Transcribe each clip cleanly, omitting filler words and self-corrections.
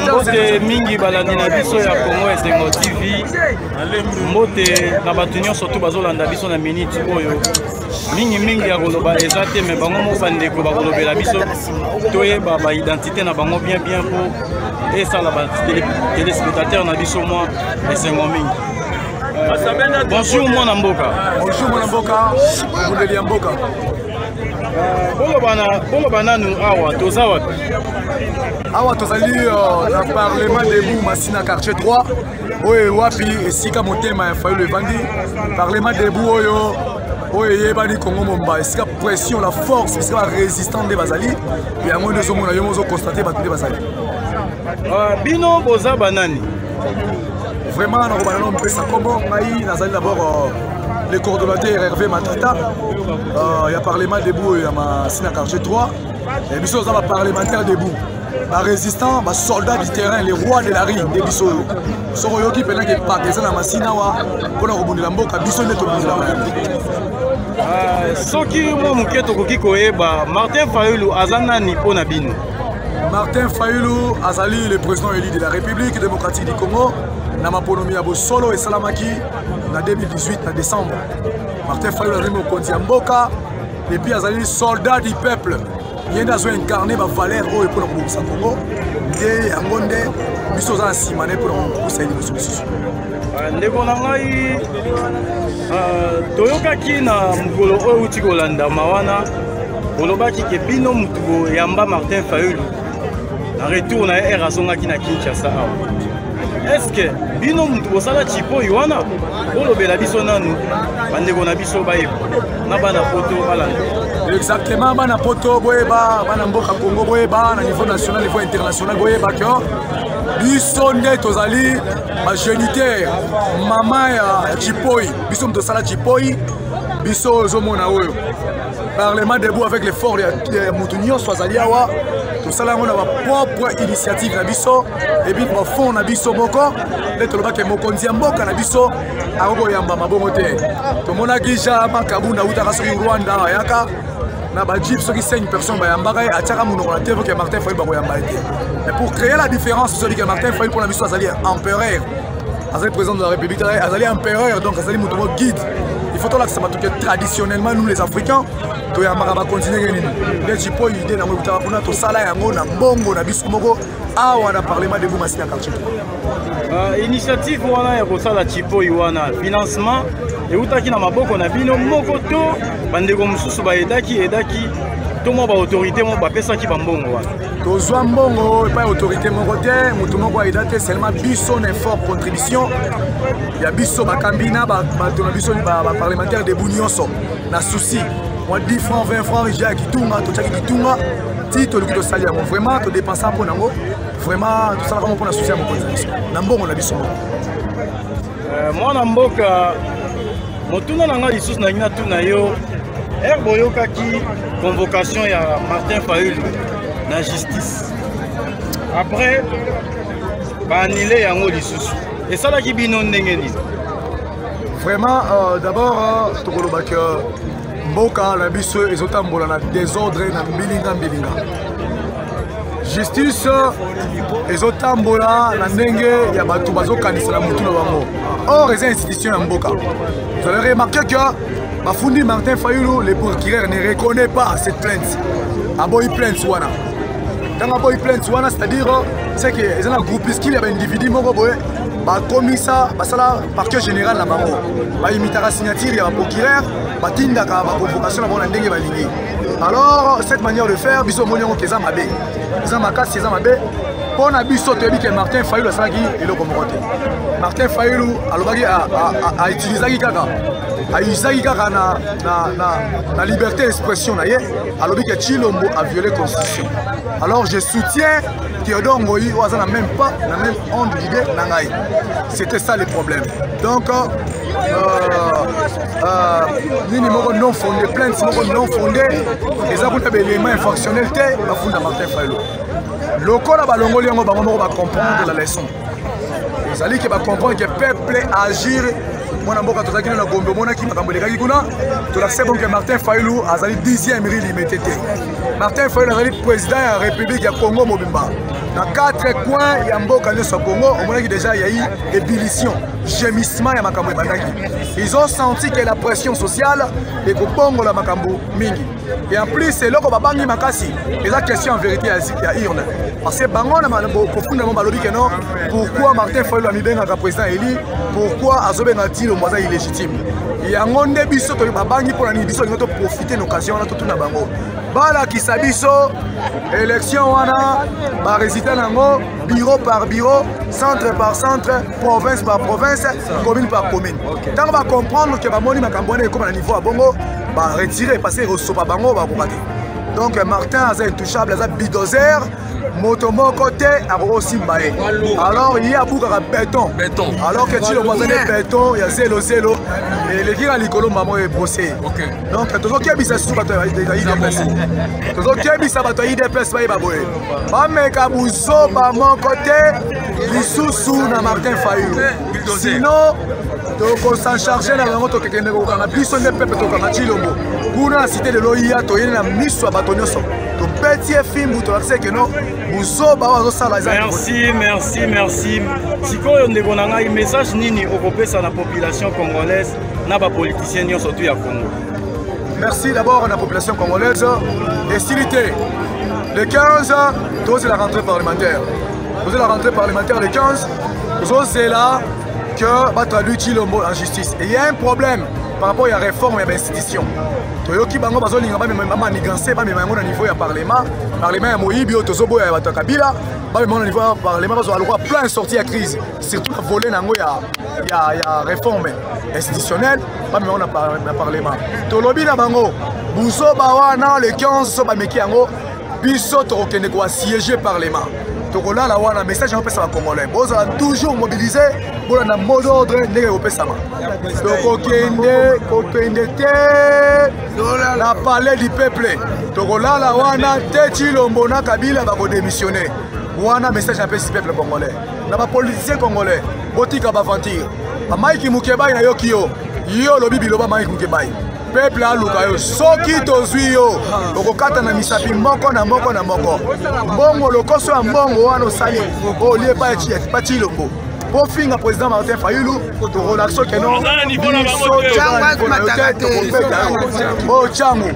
Mbote mingi balandi na biso ya Congo Esengo TV. Mbote na bato nyonso tu bazolanda biso na minute oyo. Mingi mingi ya koloba eza te, me bango moko bandeko bakolobela biso toyeba ba identité na bango bien bien mpo esala ba téléspectateurs na biso mwa esengo mingi. Bonjour mwana mboka. Bonjour mwana mboka, mobundeli ya mboka. Boloba nanu awa toza wapi? Awa tozali na parlement debout Masina quartier 3 oyo wapi esika motema ya Fayulu evandi. Parlement debout oyo oyo eyebani Congo momba, esika pression la force, esika ba résistant nde bazali. Yango nde ozomona yo mozo constater bato nde bazali. Bino boza banani? Vraiment nakobanda nano mpesa nkombo ngai nazali d'abord le coordonnateur Hervé Matata ya parlement debout ya Masina quartier 3. Et biso oza ba parlementaire debout, ba résistant, ba soldat du terrain, les rois de la rue nde biso oyo. Soki oyoki mpenza ke paka eza na Masina awa mpona kobundela mboka, biso nde tobundelaka yango. Soki mwa moke tokoki koyeba Martin Fayulu aza nani mpo na bino? Martin Fayulu azali le président élu de la République démocratique du Congo na maponomi ya bosolo esalamaki na 2018 na décembre. Martin Fayulu azali mokonzi ya mboka et puis azali soldat du peuple. Ye nde azo incarner ba valeur oyo mpona kobongisa Congo, nde yango nde biso oza na nsima na ye mpona kopusa ye liboso lisusu. Ndeko na ngai, toyokaki na mokolo oyo euti kolandama wana olobaki ke bino mutu boyamba Martin Fayulu na retour na ye ere azongaki na Kinshasa awa. Est-ce que bino mutu bosala chipoi wana? Bolobela biso nanu bandeko na biso bayeba na bana poto balanda. Exactement, bana poto boyeba, bana mboka Congo boyeba, na niveau national, niveau international boyeba ke biso nde tozali ba géniteur mama ya chipoi. Biso mutu tosala chipoi, biso ozomona oyo parlement debout avec l'effort ya mutu nyonso azali awa, tosala yango na ba propre initiative na biso et puis ba fonds na biso moko nde tolobaki mokonzi ya mboka na biso akoki koyamba mabongo te. Tomonaki Jean Makabunda awutaka soki Rwanda ayaka na ba jeep soki 5 personnes bayambaka ye, atiaka monoko na te ke Martin Fayulu bakoyamba ye te. Mais pour créer la différence, biso ke Martin Fayulu mpona biso azali empereur, azali président de la République, azali empereur, donc azali moto moko guide. Il faut tolakisa bato ke traditionnellement nous les Africains toyambaka bakonzi ndenge nini. Nde jipo idée nango ekutaka kuna, tosala yango na mbongo na biso moko awa na parlement debout Masina quartier. Initiative wana ya kosala chipoi wana, financement eutaki na maboko na bino moko to bandeko mosusu baedaki edaki to mwa baautorité moko bapesaki bambongo wana? Tozwa mbongo epai autorité moko te, motu moko aida te, seulement biso na effort contribution ya biso bakambi na bato na biso baparlementaire debout nyonso na souci mwa 10 francs 20 francs ya kitunga, totiaki kitunga ti toluki tosali yango. Vraiment todepensa mpo nango, vraiment tosalaka mpo na souci ya mokonzi na biso na mbongo na biso moko. Mwana mboka, motuna na ngai lisusu nalingi natuna yo, ere boyokaki convocation ya Martin Fayulu na justice, après baanile yango lisusu, esalaki bino ndenge nini? Vraiment, d'abord tokolobaki mboka na biso ezotambola na désordre na mbilinga mbilinga. Justice ezotambola na ndenge ya bato bazokanisa na mutu na bango. Or eza institution ya mboka. Vous avez remarqué que bafundi Martin Fayulu, le procureur ne reconnaît pas cette plainte. Aboyi plainte wana. Ntango aboyi plainte wana, c'est-à-dire c'est que eza na groupuscule ya baindividu moko boye bakomisa basala parquet général na bango, baimitaka signature ya baprocureur, batindaka baconvocation na bango na ndenge balingi. Alors cette manière de faire, biso omoni yango eza mabe, eza makasi, eza mabe mpo na biso. Toyebi ke Martin Fayulu asalaki eloko moko te. Martin Fayulu alobaki, autilisaki kaka, ausaki kaka na liberté d'expression na ye, alobi ke Tshilombo a violé constitution. Alors je soutiens Théodore Ngoyi oyo aza na même pas na même onde d'idée na ngai. C'était ça le problème. Donc nini moko non fondé, plainte moko non fondé, eza kuna baélément infractionnel te bafunda Martin Fayulu. Lokola balongoli yango, bango moko bacomprendre la leçon, ezali ke bacomprendre ke peuple agir. Mwana mboka tozalaki na Gombe, omonaki makambo elekaki kuna. Tolakisa bon que Martin Fayulu azali 10e rue Limete te. Martin Fayulu azali président ya République ya Congo mobimba. Na quatre coins ya mboka nyonso ya Congo, omonaki déjà ya eu ébullition, gémissement ya makambo ebandaki. Ils ont senti que la pression sociale ekobongola makambo mingi. Et en plus, eloko babangi makasi, eza question en vérité ya urne. Parce que bango na kofunda bango balobi que non, pourquoi Martin Fayulu amibengaka président élu, pourquoi azobenga Tshilombo aza illégitime. Yango nde biso toyebi babangi mpona nini, biso tolingi toprofite na occasion wana totuna bango. Balakisa biso élection wana, ba résultat nango bureau par bureau, centre par centre, province par province, commune par commune. Ntango ba comprendre que bamoni makambo wana ekoma na niveau ya bongo, ba retirer parce que ekosopa bango bakoka te. Donc Martin aza intouchable, aza bulldozer, moto moko te akokosimba ye. Alors ye abukaka béton. Béton. Alors que Tshilombo aza nde béton ya zelo zelo, eleki na likolo mamo ebrosser. Donc tozokebisa susu bato ya UDPS. Tozokebisa bato ya UDPS bayeba boye. Bameka buzoba moko te lisusu na Martin Fayulu. Sinon toko s'en charger na bango, tokekende kokanga biso nde pepe, tokanga Tshilombo kuna na cité de l'OUA. Toyeni na miso ya bato nyonso, tobeti ye fimbu, tolakisi que non, buzoba oyo azosala eza. Merci, merci, merci. Sikoyo ndeko na ngai, message nini okopesa na population congolaise na bapoliticien nyonso tu ya Congo? Merci d'abord à la population congolaise. Esili te. Le 15, c'est la rentrée parlementaire. C'est la rentrée parlementaire le 15. C'est là que va traduire Tshilombo en justice. Et il y a un problème par rapport à la réforme de l'institution. Toyoki bango bazolinga bamanigancer, bamema yango na niveau ya parlement, parlement ya moyibi oyo tozoboya ya bato ya Kabila. Bamema yango na niveau ya parlement, bazwa lokwa plein sortie ya crise, surtout na volet na yango ya réforme institutionnelle. Bamema yango na parlement. Tolobi na bango, buzoba wana, le 15 so bameki yango, biso tokokende koassiéger parlement, tokolala wana. Message yango opesa bacongolais: bozala toujours mobilisé, bolanda mot d'ordre ndenge ekopesama. Tokokende kokende te na palais du peuple, tokolala wana te. Tshilombo na Kabila bakodémissionner wana. Message napesi peuple congolais na bapoliticien congolais: botika baventure. Bamike Mukebayi, nayoki yo, yo olobi biloba. Mike Mukebayi, peuple aluka yo. Soki tozwi yo, okokata na misapi moko na moko na moko. Mbongo, lokoso ya mbongo wana osali, olie pa Tshilombo bofinga président Martin Fayulu, tokolakisa que non, biso te, tokobeta yo. Oyo Tshangu,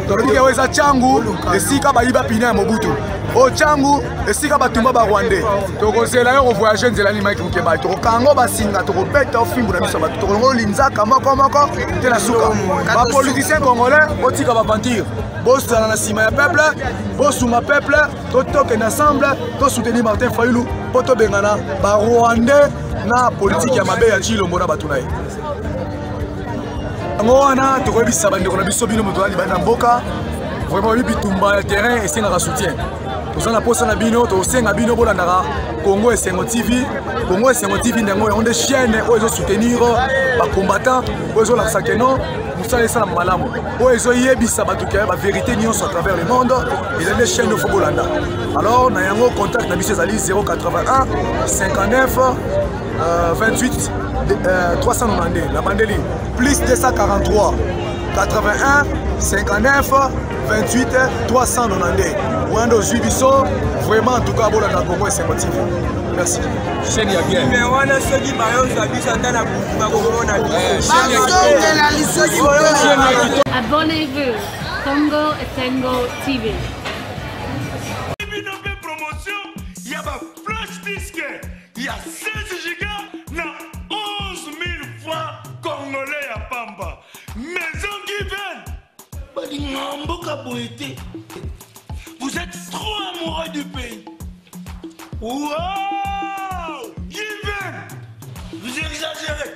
tolobi que oyo eza Tshangu, esika bayiba pine ya Mobutu. Oyo Tshangu, esika batumba barwandais. Tokozela yo kovoyage nzela nini? Mike Mukebayi, tokokanga basinga, tokobeta ofimbu na biso bato, tokolongo linzaka moko moko te na suka. Bapoliticien congolais, botika baventure, bosala na nsima ya peuple, bosunga peuple, tokende ensemble, tosoutenir Martin Fayulu mpo tobengana barwandais na politike ya mabe ya Tshilombo na bato na ye. Yango wana tokoyebisa bandeko na biso, bino moto alibandi na mboka, vraiment oyebi bitumba ya terrain esengaka soutien. Toza na posa na bino, tosenga bino bolandaka Congo Esengo TV. Congo Esengo TV ndango yango nde chaîne oyo ezosoutenir bacombattant, oyo ezolakisa que non, mosala esalama malamu, oyo ezoyebisa bato que bavérité nyonso à travers le monde. Ezali nde chaîne oyo faut bolanda. Alors na yango, contact na biso ezali 081 59 28 392. Na bandeli plus 243 81 59 28 392. Wana nde ozwi biso. Vraiment, en tout cas, bolanda Congo Esengo TV. Merci. Chaîne ya bien. Mais wana soki bayozwa biso ata na butu, bakomona biso. Bazongela lisusu. Abonnez-vous, Congo Esengo TV. Bino mpe promotion ya ba flash disk ya 16 giga na 11 000 francs congolais ya pamba. Maison Given balinga mboka boye te. Vous êtes trop amoureux du pays. Wow, Given, vous exagérez.